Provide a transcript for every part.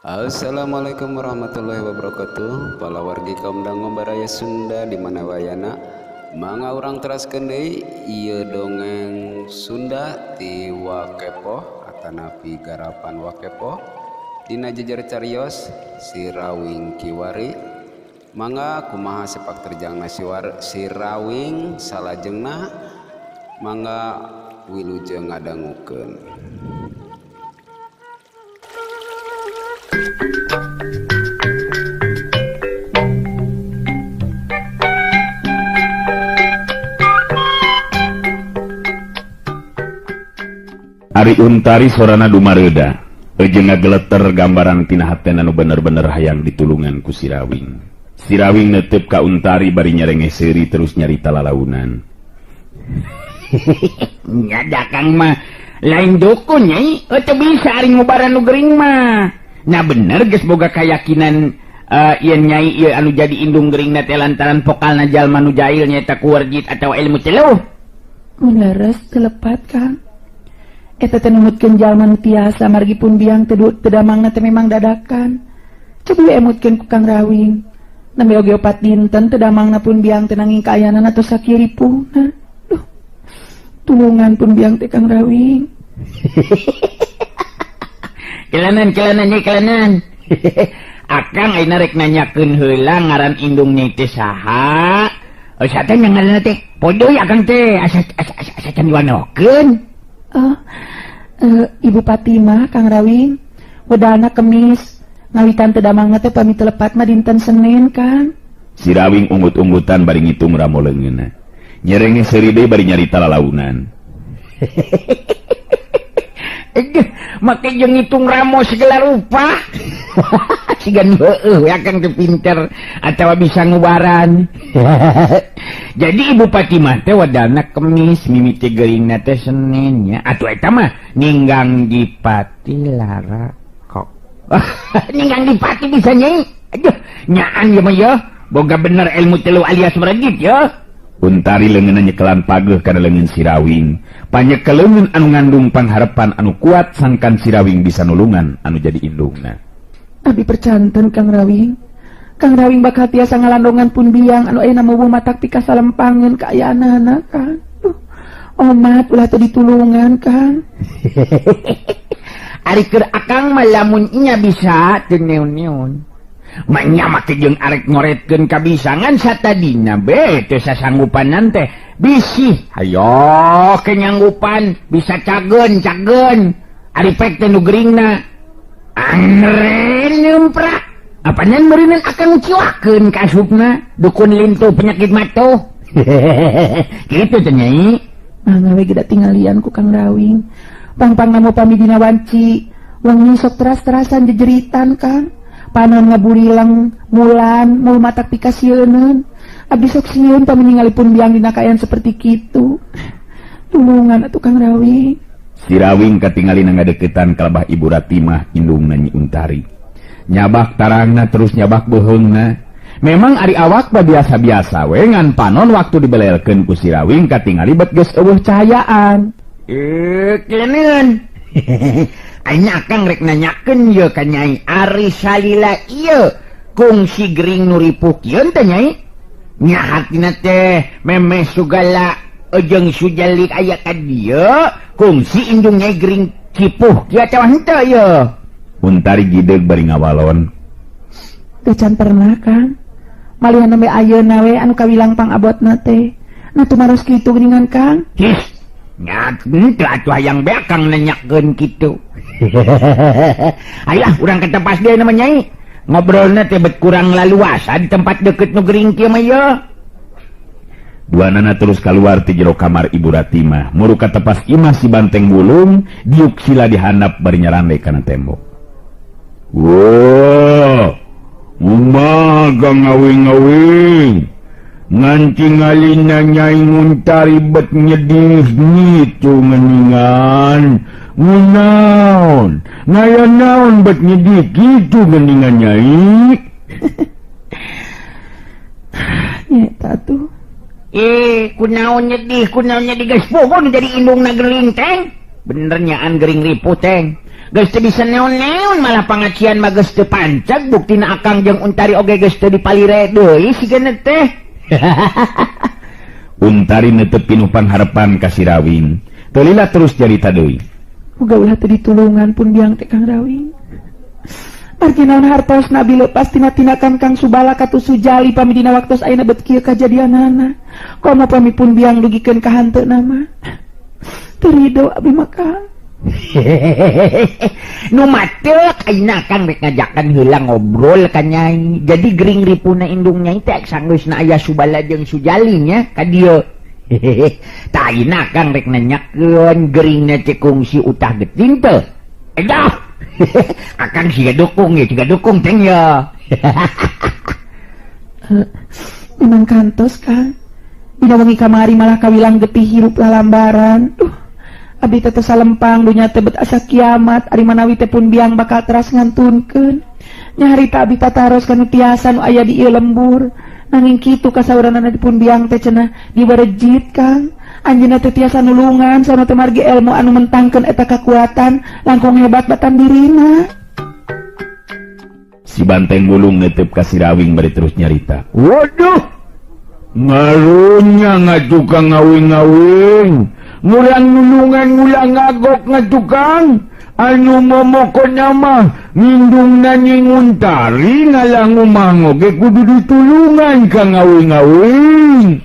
Assalamualaikum warahmatullahi wabarakatuh. Palawargi kaum dango baraya Sunda di mana wayana. Mangga urang teraskeun deui ieu dongeng Sunda ti Wakepoh atanapi garapan Wakepoh dina jejer carios Si Rawing Kiwari. Mangga kumaha sepak terjangna si Rawing salajengna, mangga wilujeng ngadangukeun. Ari Untari sorana dumareuda, jeung ngageleter gambaran tina hatena nu bener-bener hayang ditulungan ku Si Rawing. Si Rawing netep ka Untari bari nyarengeh seuri terus nyarita lalaunan. Nya dakang mah lain dukun nyai, teu bisa ari ngubaran nu gering mah. Nah bener geus boga keyakinan ieu nyai ieu anu jadi indung gering teh lantaran pokalna jalma nu jail nyaeta ku warjit atawa ilmu teluh. Mun leres teu lepat Kang. Eta teh numutkeun jalma nu tiasa margi pun biang teu damangna teh memang dadakan. Cobi we emutkeun ku Kang Rawing. Nembe oge 4 dinten teu damangna pun biang teh nanging kaayaanana tos sakieu ripuhna. Duh. Tulungan pun biang teh Kang Rawing. Kelanan kelanan nyai kelanan. Akang ayeuna rek nanyakeun heula ngaran indung nyai teh saha. Oh sate nya ngaranna teh. Podoy akang teh asa asa asa, asa can diwanokeun. Oh, Ibu Fatimah Kang Rawing wedana Kemis ngawitan teu damangna teh pami teu lepat mah dinten Senin Kang. Si Rawing unggut-unggutan bari ngitung ramo leungeunna. Nyerenge seuri deui bari nyarita lalaunan. Aduh, make jeung ngitung ramo segala rupa. Sigan heueuh we akang teh pinter atawa bisa ngubaran. Jadi Ibu Fatimah teh wadana Kemis mimiti geuringna teh Senin nya. Atuh eta mah ninggang dipati lara kok. Ninggang dipati bisa nyai. Aduh, nyaan ieu mah yeuh. Boga bener ilmu telu alias meregit yeuh. Untari leungeunna nyekelan pageuh kana leungeun Si Rawing. Panyekel leungeun anu ngandung pangharepan anu kuat sangkan Si Rawing bisa nulungan anu jadi indungna. Abi percanten Kang Rawing. Kang Rawing bakal tiasa ngalandongan pun biang anu ayeuna meuweuh matak pikasalempangeun kaayaanana Kang. Duh, omat ulah teu ditulungan Kang. Ari keur akang mah lamun nya bisa teu neun-neun. Manya make jeung arek ngoretkeun kabisangan satadina be teu sasanggupanan teh bisi. Hayo kenyanggupan bisa cageun cageun. Ari pek teh nu geuringna. Angren nyumprak. Apanan meureunan akang ciwakeun ka asupna dukun lintuh penyakit matuh. Kitu teh nyai. Mangga we geura tinggalian ku Kang Rawing. Pangpang namu pami dina wanci. Wengi sok teras-terasan jejeritan Kang. Panon ngaburileng mulan mul matak pikasieuneun. Abdi sok sieun pami ningali pun biang dina kaayaan seperti kitu. Tulungan atuh Kang Rawing. Si Rawing katingali ngadeukeutan kalabah Ibu Ratimah indungna Nyi Untari. Nyabak tarangna terus nyabak beuheungna. Memang ari awak mah biasa-biasa we ngan panon waktu dibelelkeun ku Si Rawing katingali bet geus eueuh cahayaan. Keleneun. Ayeuna akang rek nanyakeun ieu ka Nyai Ari salila ieu kungsi gering nu ripuh kieu teh Nyai. Nya hatina teh memeh sugala jeung sujalik aya ka dieu kungsi indung Nyai gering cipuh kieu atawa henteu ieu. Untari gideug bari ngawalon. Teu can pernah Kang. Malihan nembe ayeuna we anu kawilang pangabotna teh. Nu tumaros kitu geuningan Kang. Hih. Nya henteu atuh hayang beak Kang nanyakeun kitu. Ayolah urang ke tempat dia nama Nyai. Ngobrolna teh bet kurang laluasa di tempat deket nu gering kieu mah ieu. Duanana terus keluar ti jero kamar Ibu Ratimah. Muru ka tepas imah si Banteng Wulung diuk sila dihandap bari nyarande kana tembok. Wah, umaga ngawing-ngawing. Nganti ngalina Nyai Untari bet nyedih ngitu geningan. Ngunaon, ngaya naon bet nyedih kitu geningan Nyai. Nyeta tuh. Kunaon nyedih, kunaon nyedih geus poho nu jadi indungna gering teng. Bener nyaan gering ripuh teng. Geus teu bisa neon-neon malah pangacian mah geus teu panceg buktina akang jeung Untari oge geus teu dipalire deui sigana teh. Untari netep pinuh pangharepan ka si Rawing. Teu lila terus carita deui. Muga ulah teu ditulungan pun biang teh Kang Rawing. Margi naon hartosna abi leupas tina tindakan Kang Subala katu Sujali pami dina waktos ayeuna bet kieu kajadianana. Komo pami pun biang dugikeun ka hanteuna mah. Teu rido abi mah Kang. Nu matek ayeuna Kang rek ngajakan heula ngobrol ka Nyai. Jadi gering ripuna indung Nyai teh sanggeusna aya Subala jeung Sujali nya ka dieu. Tah ayeuna Kang rek nanyakeun geringna teh kungsi utah geting teh. Edah. Akang siga dukung ya, siga dukung teng ya. Memang kantos Kang. Dina wengi kamari malah kawilang getih hirup lalambaran. Duh, abdi teh salempang dunya teh bet asa kiamat ari manawi teh pun biang bakal teras ngantunkeun. Nyaharita abdi tataros kanu tiasa nu aya di ieu lembur. Nanging kitu kasauranana di pun biang teh cenah dibarejit Kang. Anjeunna teh tiasa nulungan sono teh margi ilmu anu mentangkeun eta kakuatan langkung hebat batan dirina. Si Banteng Bulung netep ka si Rawing bari terus nyarita. Waduh, ngarunya ngatukang ngawing-ngawing, ngurang nulungan ngulang ngagok ngatukang, anu momokona mah ngindung nanying Untari ngalah ngumah oge kudu ditulungan ka ngawing-ngawing.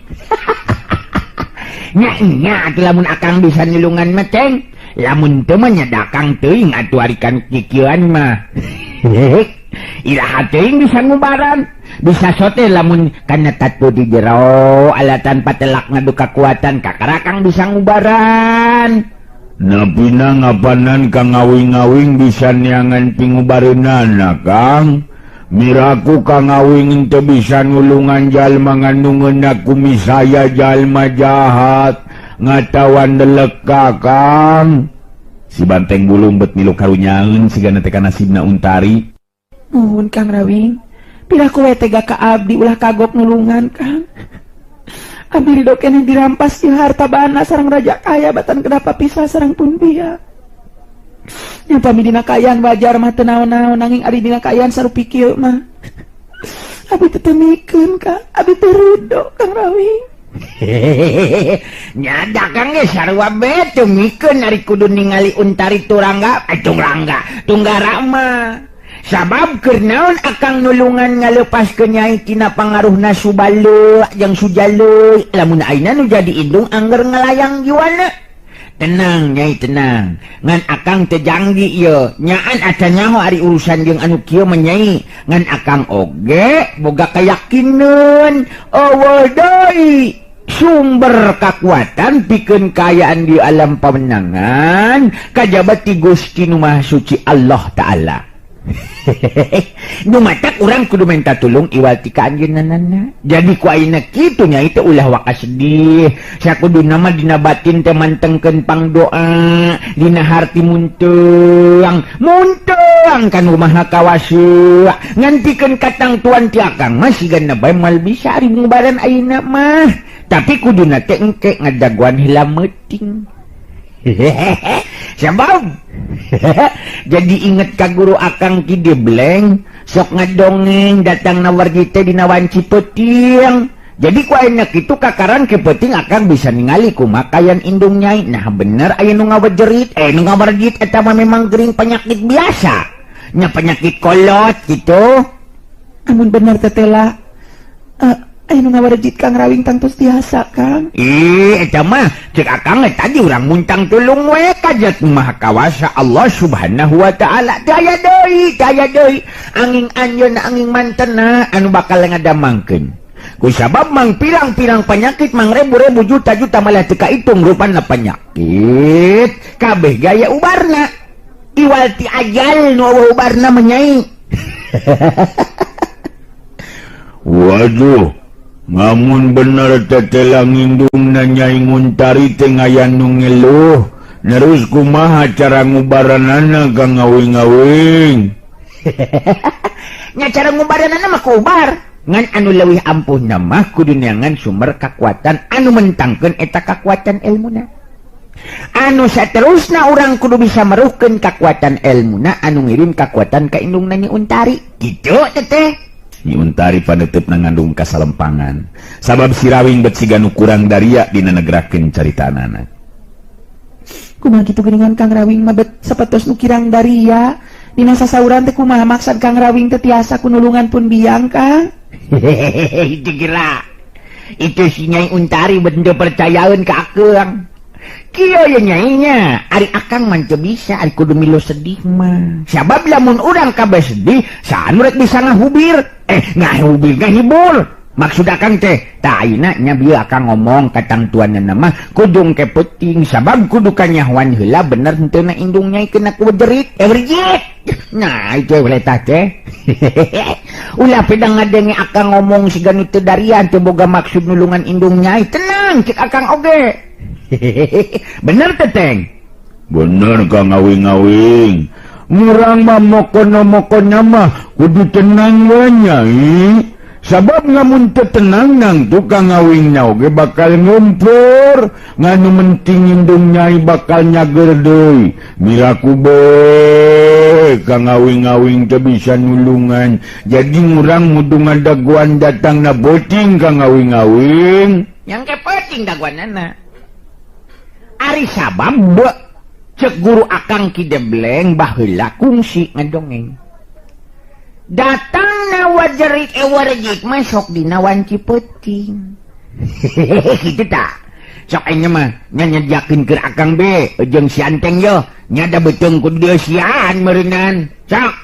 Nya nya atuh lamun akang bisa nulungan mah ceng, lamun teu mah nya dakang teuing atuh ari kan kikieuan mah. Iraha teuing bisa ngubaran, bisa sote lamun kana tatu di jero alatan patelak ngadu kakuatan kakarakang bisa ngubaran. Napina ngapanan ka ngawing-ngawing bisa neangan pingubareunana Kang. Miraku ka ngawing teu bisa nulungan jalma nganungeuna kumisaya jalma jahat ngatawan delek ka Kang. Si Banteng Bulung bet milu karunyaeun sigana teh nasibna Untari. Nuhun Kang Rawing, piraku we tega ka abdi ulah kagok nulungan Kang. Abdi ridho keneh dirampas ieu harta bana sareng raja kaya batan kenapa pisah sareng pun biya. Nya pami dina kaayaan wajar mah teu naon-naon nanging ari dina kaayaan sarupi kieu mah. Abi teu temikeun Kang, abi teu ridho Kang Rawing. Nya dagang ge sarua be teu mikeun ari kudu ningali Untari turangga, tungrangga, tunggara mah. Sabab keur naon akang nulungan ngalepaskeun Nyai tina pangaruhna Subala jeung Sujali, lamun ayeuna nu jadi indung angger ngalayang jiwana. Tenang Nyai tenang, ngan akang teu janggi ieu, nyaan acan nyaho ari urusan jeung anu kieu mah Nyai, ngan akang oge boga kayakinan eueuh deui sumber kakuatan pikeun kaayaan di alam pamenangan kajaba ti Gusti Nu Maha Suci Allah Ta'ala. Nu matak urang kudu minta tulung iwal ti ka anjeunna. Jadi ku ayeuna kitu nya itu ulah waka sedih. Sakuduna mah dina batin teh mantengkeun pangdoa, dina harti munteang, munteang ka Nu Maha Kawasa. Ngantikeun katangtuan ti akang mah sigana bae moal bisa ari ngubaran ayeuna mah. Tapi kuduna teh engke ngadaguan heula meuting. Sabab jadi inget ka guru akang ki Dibleng sok ngadongeng datang nawargi teh dina wanci peuting. Jadi ku ayeuna kitu kakaran ke peuting akang bisa ningali kumakayan indung Nyai. Nah bener aya nu ngawejerit, nu ngawerjit eta mah memang gering penyakit biasa. Nya penyakit kolot gitu. Amun bener tetela aya nu ngawarejit Kang Rawing tangtos tiasa Kang. Ih eta mah cek akang tadi urang muntang tulung we kajat Maha Kawasa Allah Subhanahu wa Ta'ala. Teu aya deui, teu aya deui angin anjeunna angin mantena anu bakal ngadamangkeun. Ku sabab mang pirang-pirang penyakit mang rebu-rebu juta-juta malah teu kaitung rupana penyakit kabeh gaya ubarna. Iwal ti ajal nu eueuh ubarna mah Nyai. Waduh, ngamun bener tetela ngindungna Nyai Untari teh ngayan nu ngeluh. Nerus kumaha cara ngubaranana ka ngawing-ngawing? Nya cara ngubaranana mah kubar. Ngan anu leuwih ampuhna mah kudu neangan sumber kakuatan anu mentangkeun eta kakuatan ilmuna. Anu saterusna urang kudu bisa meruhkeun kakuatan elmuna anu ngirim kakuatan ka indungna Nyi Untari. Kitu teteh. Nyi Untari paneuteup ngandung kasalempangan. Sabab si Rawing bet siga nu kurang daria dina negrakeun caritanana. Kumaha kitu geuningan Kang Rawing mah bet sapertos nu kirang daria. Dina sasauran teh kumaha maksad Kang Rawing teh tiasa kunulungan pun biang Kang? Itu gerak. Itu si Nyai Untari bet teu percayaeun ka akang. Kieu ye nyainya, ari akang mah teu bisa, ari kudu milu sedih mah. Sabab lamun urang kabeh sedih, saha nu rek bisa ngahubir? Ngahubir ngahibur. Maksud akang teh, tah ayeuna nya bieu akang ngomong ka tangtuanna mah kudu ke peuting sabab kudu kanyahoan heula bener henteu na indung nyai kena ku jerit. Berjit. Nah, itu we tah teh. Ulah pedang ngadenge akang ngomong siga nu teu darian teu boga maksud nulungan indung nyai. Tenang cek akang oge. Bener teteng? Bener Kang Awing-awing. Murang mah mokono-mokona mah kudu tenang we nyai. Sabab ngamun teu tenang nang tukang ngawing oge bakal ngumpur. Nganu menting indung nyai bakal nyager deui. Miraku be Kang Awing-awing teu bisa nulungan. Jadi ngurang mudu ngadaguan datang na boting Kang Awing-awing. Yang ke peuting daguanana. Ari sabab cek guru akang Ki Debleng baheula kungsi ngadongeng. Datang na wajerit ewarjit masuk dina wanci peuting. Kitu ta. Sok aing mah nya nyediakeun keur akang be jeung si Anteng yo nya da beuteung ku dieu sian meureunnan. Sok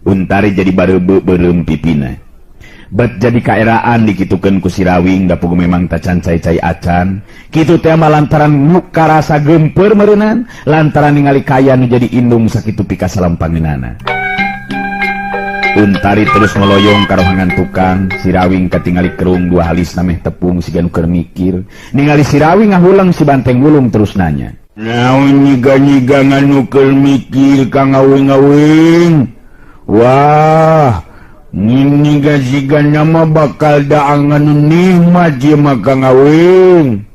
Untari jadi bareubeu beureum pipina. Bet jadi kaeraan dikitukeun ku si Rawing da pugu memang tacan cai-cai acan. Kitu teh mah lantaran nu karasa geumpeur meureunnan, lantaran ningali kaya nu jadi indung sakitu pikasalampangeunana. Untari terus ngeloyong ka rohangan tukang, si Rawing katingali kerung dua halis nameh tepung siga nu keur mikir. Ningali si Rawing ngahulang si Banteng Wulung terus nanya. Naon nyiga-nyiga nganu keur mikir Kang Awing-awing? Wah, nyiga siga nama bakal daangan nikmat ieu mah Kang Awing.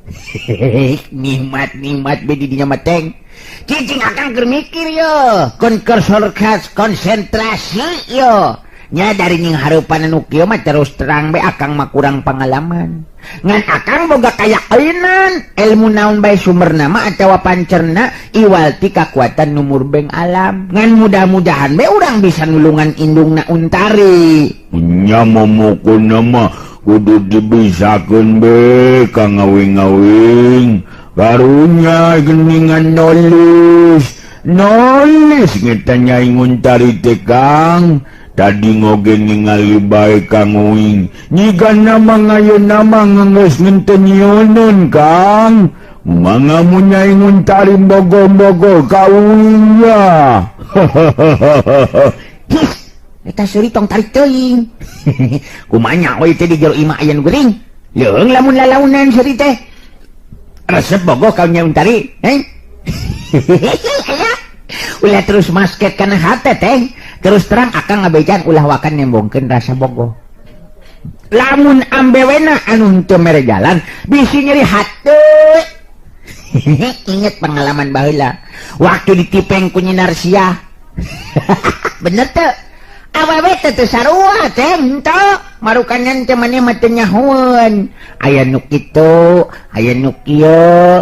Nikmat-nikmat be di dinya mah teng. Cicing akang keur mikir yo, kon konsentrasi yo. Nya dari ning hareupan anu kieu mah terus terang be akang mah kurang pengalaman. Ngan akang boga kayakeunan ilmu naon bae sumberna mah atawa pancerna iwal ti kakuatan nu murbeng alam. Ngan mudah-mudahan be urang bisa nulungan indungna Untari. Nya momokona mah kudu dibisakeun be Kang Awing-awing. Karunya geningan nolis. Nolis ngeta Nyai Untari teh Kang. Tadi ngoge ningali bae Kang Uing. Nyiga nama ngayeuna mah geus ngenten nyieunun Kang. Mangga mun Nyai Untari bogo-bogo ka Uing ya. His, eta seuri tong tarik teuing. Kumaha nya we teh di jero imah aya nu geuring. Leung lamun lalaunan seuri teh. Resep bogo ka Nyai Untari, heh. Ulah terus masket kana hate teh. Terus terang akang ngabejan ulah wakan nembongkeun rasa bogo. Lamun ambewena anu henteu mere jalan bisi nyeri hate. Inget pengalaman baheula waktu ditipeng ku Nyi Narsiah. Bener teu? Awewe teh teu sarua teh henteu. Marukanan teh maneh mah teu nyahoeun. Aya nu kitu, aya nu kieu.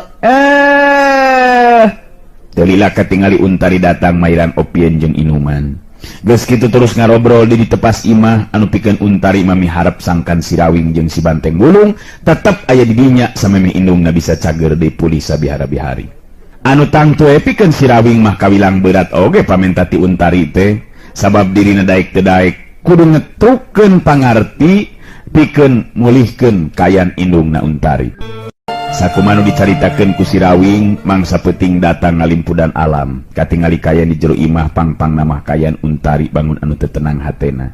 Teu lila katingali Untari datang mairan opien jeung inuman. Geus kitu terus ngarobrol di tepas imah anu pikeun Untari mah miharep sangkan si Rawing jeung si Banteng Wulung tetep aya di dinya samemeh indungna bisa cager deui pulih sabihara-bihari. Anu tangtu we pikeun si Rawing mah kawilang berat oge pamenta ti Untari teh sabab dirina daek teu daek kudu ngetrukeun pangarti pikeun mulihkeun kayan indungna Untari. Sakumanu dicaritakeun ku si Rawing mangsa peuting datang ngalimpudan alam katingali kayan di jero imah pangpang namah kayan Untari bangun anu teu tenang hatena.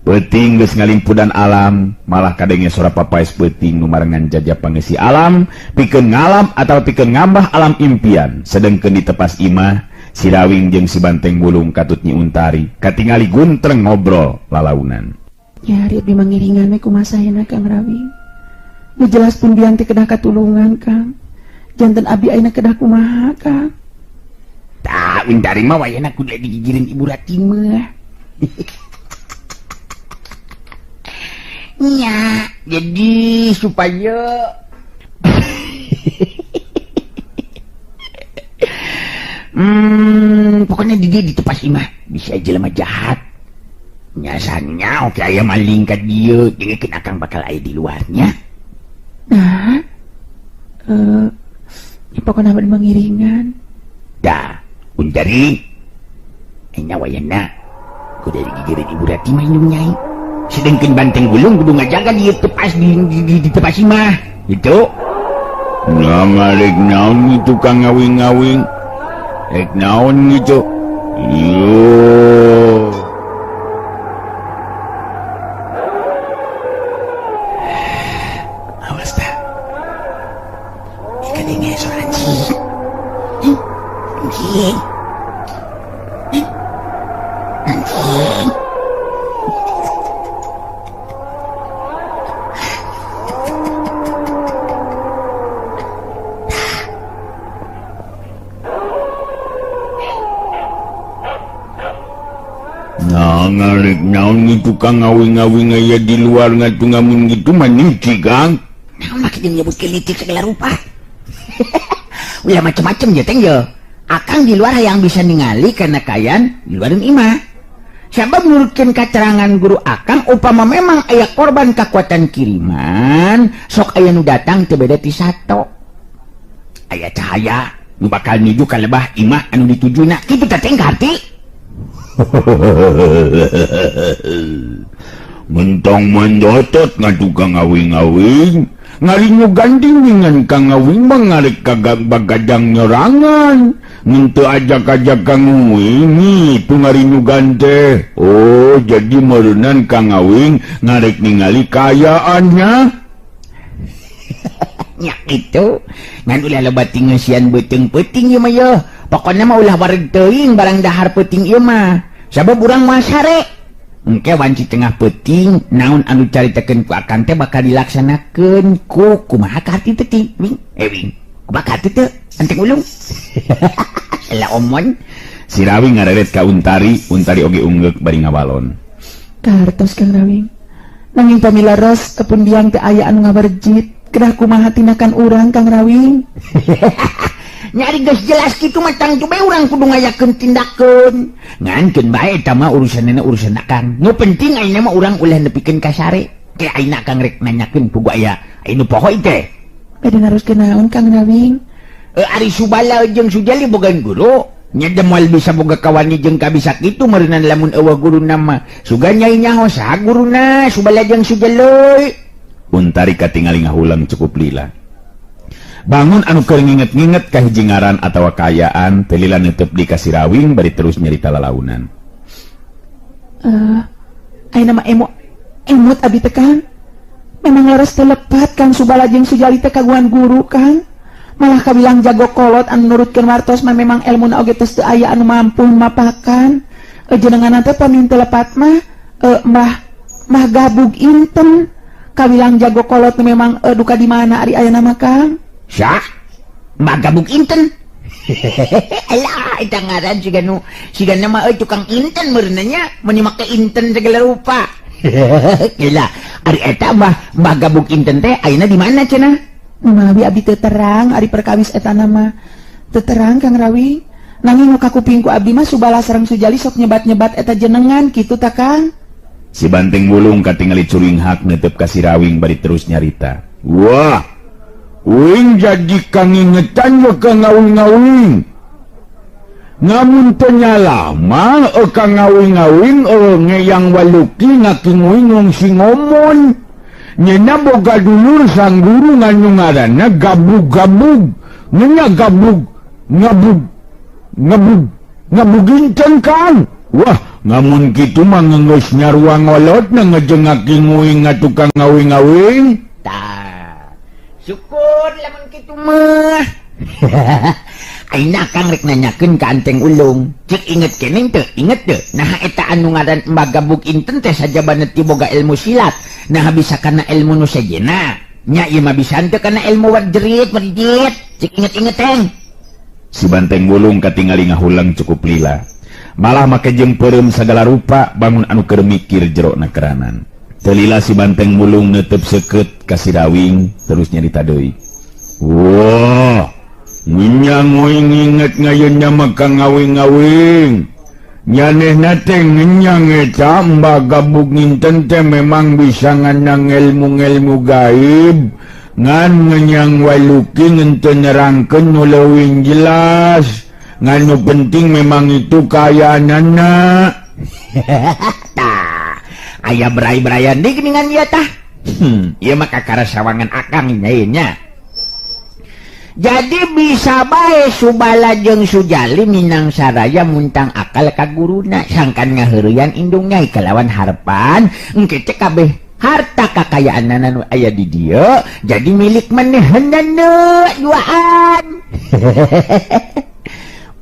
Peuting geus ngalimpudan alam malah kadenge sora papaes peuting nu marengan jajah pangeusi alam pikeun ngalam atawa pikeun ngambah alam impian. Sedengkeun di tepas imah si Rawing jeung si Banteng Wulung katut Nyi Untari katingali guntreng ngobrol lalaunan. Ya ari abdi mangiringan we kumaha saena Kang Rawing. Nu jelas pun biang teh kedah katulungan Kang. Janten abi ayeuna kedah kumaha Kang? Tah Untari mah wayahna kudu digigireun Ibu Ratimah. Nya, jadi supaya pokoknya di ditepas imah bisa jelema jahat. Nyasannya oke aya maling ka dieu, dengekeun akang bakal aya di luarnya. Nah, pokoknya bade mengiringan. Dah, Untari. Enya wayahna kudu digigireun Ibu Ratimah indung nyai. Sedengkeun banteng gulung kudu ngajaga di tepas di tepas imah. Gitu. Nah, ngarek naon itu Kang ngawing-ngawing. Rek naon gitu. Yo. Awas dah. Ikan ini suara anjing. Anjing. Anjing. Nah, ngarek naon gitu Kang ngawing-ngawing aya di luar ngatu ngamun gitu mah niti Kang. Nah, mah jeung nyebutkeun nitik segala rupa. Ulah macem-macem ya teh ye. Akang di luar yang bisa ningali karena kayan di luar imah. Sabab nurutkeun katerangan guru akang upama memang aya korban kekuatan kiriman, sok aya nu datang teu beda ti sato. Aya cahaya nu bakal nuju ka lebah imah anu ditujuna. Kitu teh teh hati. Mentong mendotot ngatukang ngawing-ngawing ngarinyu ganding dengan kang ngawing mah ngarek kagak bagadang nyerangan ngentu ajak-ajak kang ngawing itu ngarinyu gante. Oh jadi merenan kang ngawing ngarek ningali kayaannya. Nya itu ngan ulah loba tingeusian beuteung peuting ieu mah yeuh. Pokona mah ulah wareg teuing barang dahar peuting ieu mah. Sabab urang mah sare. Engke wanci tengah peuting naon anu caritakeun ku akang teh bakal dilaksanakeun ku kumaha ka hati teh wing wing. Kumaha ka hati teh anteng ulung. Salah omon. Si Rawing ngareret ka Untari, Untari oge unggeuk bari ngawalon. Kartos Kang Rawing. Nanging pamilaras pun biang teh aya anu ngabarjit. Kedah kumaha tindakan urang Kang Rawing? Nyari geus jelas kitu mah tangtu bae urang kudu ngayakeun tindakeun. Ngankeun bae eta mah urusanna urusan akang. Nu penting ayeuna mah urang ulah nepikeun ka sare. Ke ayeuna akang rek nanyakeun pugu aya anu poho teh. Bade naroskeun naon Kang Rawing? Ari Subala jeung Sujali boga guru. Nya moal bisa boga kawani jeung kabisa kitu meureunnan lamun eueuh guruna mah. Sugan nyai nyaho saha guruna Subala jeung Sujali. Untari katingali ngahulang cukup lila. Bangun anu keur nginget-nginget ka hiji ngaran atawa kaayaan teu lila neuteub di ka si Rawing bari terus nyarita lalaunan. Ayeuna mah emut abi teh Kang. Memang leres teu lepat Kang Subala jeung Sujali teh kaguan guru Kang. Malah kabilang jago kolot anu nurutkeun wartos mah memang elmuna oge tos teu aya anu mampu mapakan. Jenenganna teh pamin teu lepat mah Mbah Gabug inten. Kabilang jago kolot memang duka di mana ari ayeuna mah Kang? Syah, Mbah Gabug inten. Alah, eta ngaran siga nu siga nama tukang inten meureunna nya, mun make inten segala rupa. Gila, ari eta Mbah Gabug inten teh ayeuna di mana cenah? Mawi abdi teu terang ari perkawis eta nama. Teu terang Kang Rawing. Nanging nu kakuping ku abdi mah Subala sareng Sujali sok nyebat-nyebat eta jenengan kitu ta Kang? Si Banteng Wulung katingali curinghak neuteub ka si Rawing bari terus nyarita. Wah, uing jadi kangingetan we ka ngawing-ngawing. Ngamun teu nyalama ka ngawing-ngawing ngeyang waluki ngakinguing wong si ngomon. Nyeuna boga dulur sang guru nganu ngaranna gabug-gabug. Nyeuna gabug, ngabug, ngabug, ngabuginten Kang. Wah, ngamun kitu mah ngeungeus nyarua ngolot na ngejengaki nguing ngatukang ngawing-ngawing. Tah, syukur lamun kitu mah. Ayeuna Kang rek nanyakeun ka Anteng Ulung. Cek inget keneh teu? Inget teu? Naha eta anu ngaran Mbah Gabug inten teh sajabana ti boga ilmu silat. Naha bisa kana ilmu nu sejenna. Nya ieu mah bisa teu kana ilmu warjerit warjit. Cik inget-inget teng. Si Banteng Wulung katingali ngahulang cukup lila. Malah make jeung peureum sagala rupa bangun anu keur mikir jero na keranan. Teu lila si Banteng Wulung neuteup seukeut ka si Rawing terus nyarita deui. Wah, ngenyang uing inget ngayeuna mah ka ngawing-ngawing. Nyanehna teh ngenyang eta Mbah Gabug nginten teh memang bisa nganang ilmu-ilmu gaib. Ngan ngenyang waluki ngenteu nerangkeun nu leuwih jelas. Ngan nu penting memang itu kaayaanana. Tah, aya berai-beraian deui geuningan ieu tah. Ieu mah kakara sawangan akang nya ieu nya. Jadi bisa bae Subala jeung Sujali minang saraya muntang akal ka guruna sangkan ngaheureuyan indung nyai kalawan harepan engke teh kabeh harta kakayaanana nu aya di dieu jadi milik manehanana duaan.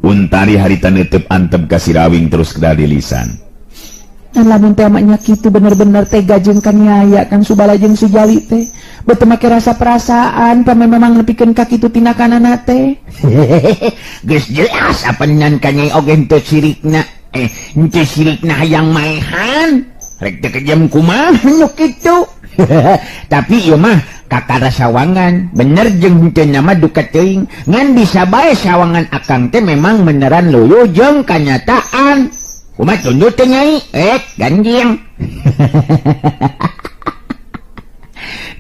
Untari harita neuteub antep ka si Rawing terus kedah di lisan. Ngan lamun teh mak nya kitu bener-bener tega jeung kaniaya Kang Subala jeung Sujali teh. Beuteung make rasa perasaan pame memang nepikeun ka kitu tindakanana teh. Geus jelas apanan ka nyai oge henteu sirikna. Henteu sirikna hayang maehan. Rek teu kejam kumaha nu kitu. Tapi ieu mah kakara sawangan bener jeung henteu nya mah duka teuing. Ngan bisa bae sawangan akang teh memang beneran luyuh jeung kanyataan. Kumaha tunduh teh nyai? Ganjing.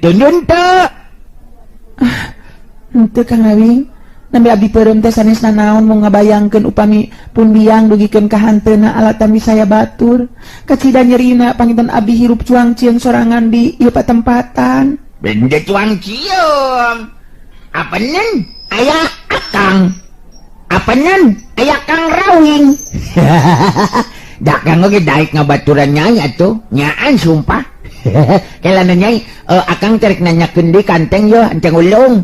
Tundun teu? Ah, henteu Kang Rawing. Nembe abdi peureum teh sanes nanaon mau ngabayangkeun upami pun biang dugikeun ka hanteuna alatan wisaya batur. Kacida nyerina panginten abdi hirup cuang cieung sorangan di ieu patempatan. Benda cuang cieung. Apanan? Aya akang. Apanan? Aya Kang Rawing. Da Kang oge daek ngabaturan nyai atuh. Nyaan sumpah. Kelana nyai, akang teh rek nanyakeun deui ka Anteng yeuh, Anteng Ulung.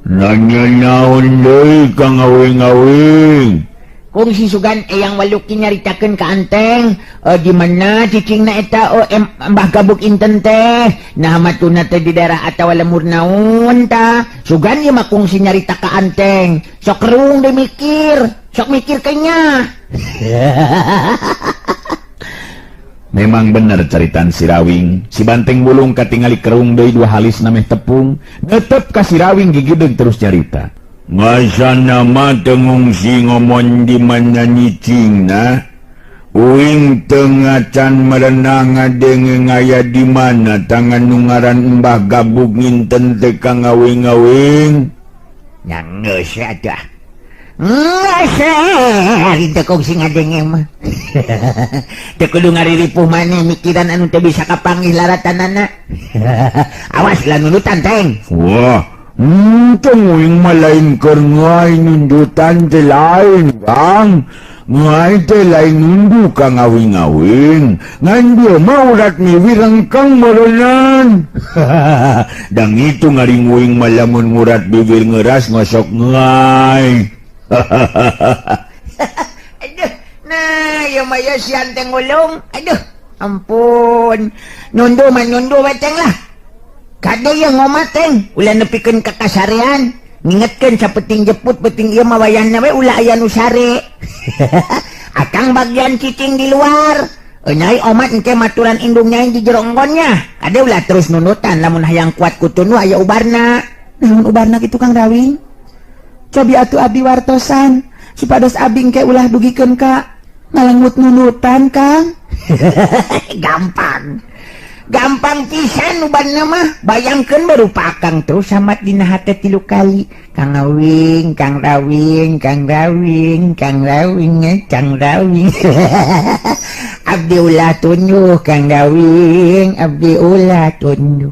Nanya naon deui Kang Awing-awing? Kungsi sugan Eyang Waluki nyaritakeun ka Anteng, di mana cicingna eta, Mbah Gabug inten teh. Nah matuna teh di daerah atawa lemur naon tah. Sugan ieu mah kungsi nyarita ka Anteng. Sok kerung deui mikir, sok mikir kenya. Memang bener caritaan si Rawing. Si Banteng Wulung katingali kerung deui dua halis nameh tepung. Netep ka si Rawing gigideg terus nyarita. Ngasana mah teu ngungsi ngomong di mana nyicingna. Uing teu ngacan merenang ngadenge ngaya di mana tangan nu ngaran Mbah Gabug nginten teh ka ngawing-ngawing. Nya geus atuh. Geus ari teu kungsi ngadenge mah. Teu kudu ngariripuh maneh mikiran anu teu bisa kapanggih laratanana. Awas lah nundutan teng. Wah, teu uing mah lain keur ngai nundutan teh lain, Kang. Ngai teh lain nundu ka ngawing-ngawing. Ngan dia mah urat miwir rengkang meureunan. Dang itu ngaring uing mah lamun ngurat bibir ngeras ngosok ngai. Aduh, nah, ieu mah ieu si Anteng Ulung. Aduh, ampun. Nundu mah nundu we teng lah. Kade ieu ngomat teng, ulah nepikeun ka kasarean. Ngingetkeun sapeting jeput penting ieu mah wayahna we ulah aya nu sare. Akang bagian cicing di luar. Nyai omat engke maturan indung nyai di jero enggonnya. Kade ulah terus nunutan lamun hayang kuat ku tunduh aya ubarna. Naon ubarna kitu Kang Rawing? Cobi atuh abdi wartosan supados abdi engke ulah dugikeun ka ngalengut nunutan Kang. Gampang. Gampang pisan ubarna mah. Bayangkeun barupa akang terus samat dina hate 3 kali. Kang Awing, Kang Rawing, Kang Rawing, Kang Rawing, Kang Rawing. Abdi ulah tunduh Kang Rawing, abdi ulah tunduh.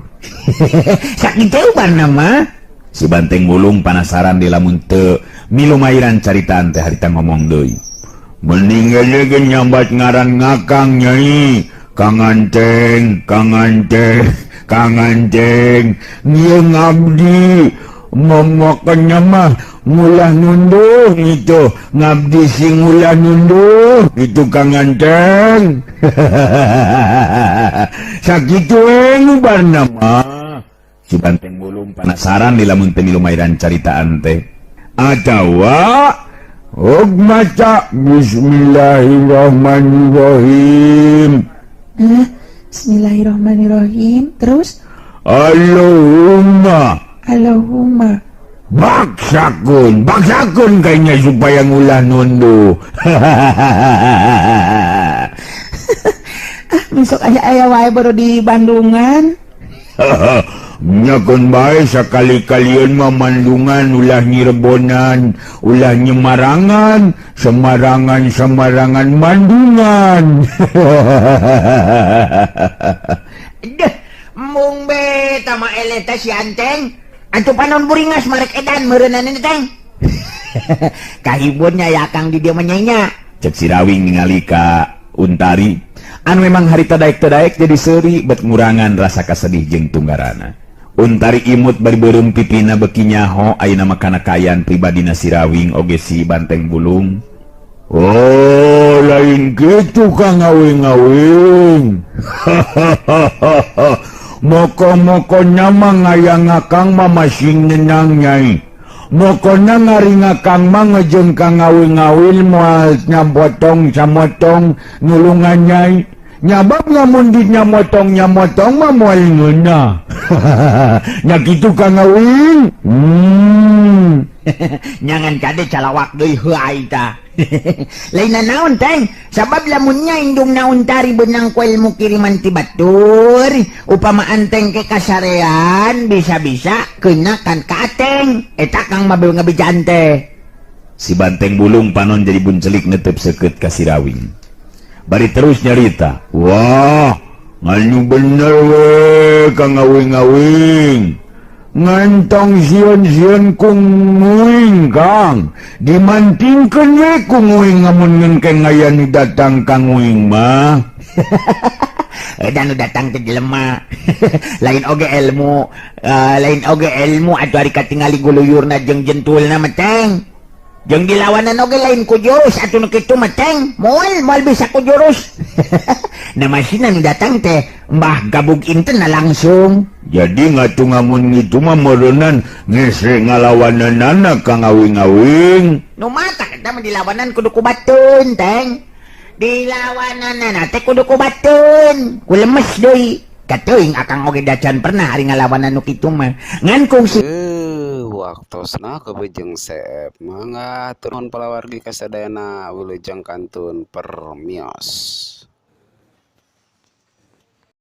Sakitu ubarna mah. Si Banteng Wulung panasaran di lamun teu milumairan caritaan teh harita ngomong deui. Mending ge nyambat ngaran ngakang nyai. Kang Anteng, Kang Anteng, Kang Anteng. Ieu ngabdi momokeunnya mah ngulah nunduh itu. Ngabdi sing ngulah nunduh itu Kang Anteng. Sakitu we ubarna mah. Si Banteng Bulung penasaran di lamun teu milumairan caritaan teh. Atawa og maca Bismillahirrahmanirrahim. Eh, Bismillahirrahmanirrahim. Terus? Allahumma. Allahumma. Baksakeun, baksakeun kayaknya supaya ngulah nunduh. Ah, besok aya aya wae baru di Bandungan. Nyakeun bae sakali-kalian mah Mandungan, ulah Nyirebonan, ulah Nyemarangan, Semarangan, Semarangan Bandungan. Deh, mung be tama eleh teh si Anteng. Atuh panon buringas marek edan meureunana teh. Kahibur nya ya Kang di dieu mah nya. Cek si Rawing ningali ka Untari anu memang harita daek teu daek jadi seuri bet ngurangan rasa kasedih jeung tunggarana. Untari imut bari beureum pipina beki nyaho ayeuna mah kana kaayaan pribadina si Rawing oge si Banteng Bulung. Oh, lain gitu Kang Awing-awing. Moko-moko nyama ngayang Kang mah masing nenang nyai. Mokona ngaringa Kang mah ngejeng Kang Awing-awing moal nyapotong samotong nulungan nyai. Nyabab ngamun di nyamotong nyamotong mah moal ngeunah. Nya kitu Kang Awing. Nyangan kade calawak deui heuai tah. Lain naon teng, sabab lamunnya indung naon tari benang ku ilmu kiriman ti batur, upama anteng ke kasarean bisa-bisa kena kan ka ateng. Eta Kang mah beu ngabejaan teh. Si Banteng Bulung panon jadi buncelik netep seukeut ka si Rawing. Bari terus nyarita. Wah, nganu bener we Kang Awing-awing. Ngantong sieun-sieun ku nguing Kang. Dimantingkeun we ku nguing ngamun ngengkeng aya nu datang ka nguing mah. Edan nu datang teh jelema. Lain oge ilmu, lain oge ilmu atuh ari katingali guluyurna jeung jentulna mah teng. Jeung dilawanan oge lain ku jurus atuh nu kitu mah teng. Moal moal bisa ku jurus. Nah masina nu datang teh Mbah Gabug Inten langsung. Jadi ngatu ngamun gitu mah meureunnan ngese ngalawananana Kang Awing-awing. Nu mata eta mah dilawanan kudu ku batun teng. Dilawananana teh kudu ku batun. Ku lemes deui. Kateuing akang oge dacan pernah ari ngalawanan nu kitu mah. Ngan kungsi Waktosna kebejeng seep. Mangga turun palawargi kasadayana, wilujeng kantun permios.